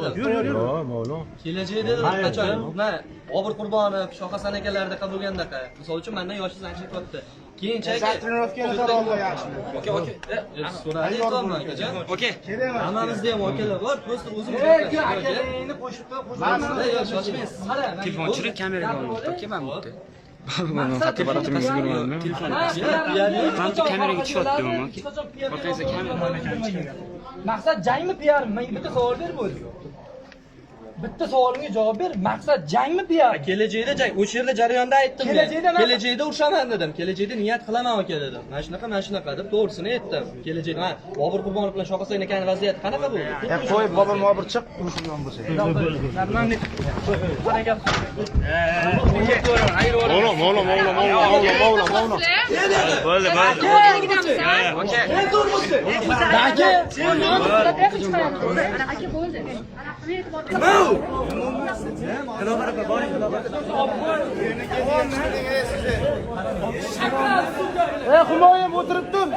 dedim. Yur, yur, yur. Yo'q, ma'lum. Kelajakda dedim, qachon? Man Bobur Qurbonov, Shoh Hasan akalardaqa bo'lgandaqa. Misol uchun mendan yoshingiz ancha katta. Keyinchalik Trenirovkani oldi yaxshi. Aka, aka, so'radi aytyapman akajon. Okey. Kerak emas. Hammamizda ham akalar bor, просто o'zimiz Akalingni qo'shib qo'y, qo'shib Yo'q, shoshmang. Qara, Telefon tushirib kameraga olmoqda aka mana bu yerda. Fotoapparatimni ko'rmadimmi? Telefon. Mana bu kameraga tushyapti mana aka. Orqangizda kamera. Maqsad jangmi, piarmi? Menga bitta savol ber bo'ldi. Bitta savolimga javob ber. Maqsad jangmi, piarmi? Kelajakda jang, o'sha yerda jarayonda aytdim men. Kelajakda Kelajakda urushaman dedim. Kelajakda niyat qilaman aka dedim. Mana shunaqa, mana shunaqa deb to'g'risini aytdim. Kelajakda mana Bobur Qurbonov bilan Shoh Hasan akani vaziyati qanaqa bo'ldi? E, qo'y, Bobur Mobur chiq, urushadigan bo'lsa. O'g'lim, o'g'lim, o'g'lim, o'g'lim, o'g'lim, o'g'lim, o'g'lim. Bo'ldi, bo'ldi. Okey. Aka, Aka, bo'ldi. Ey, Humoyim o'tirib tur.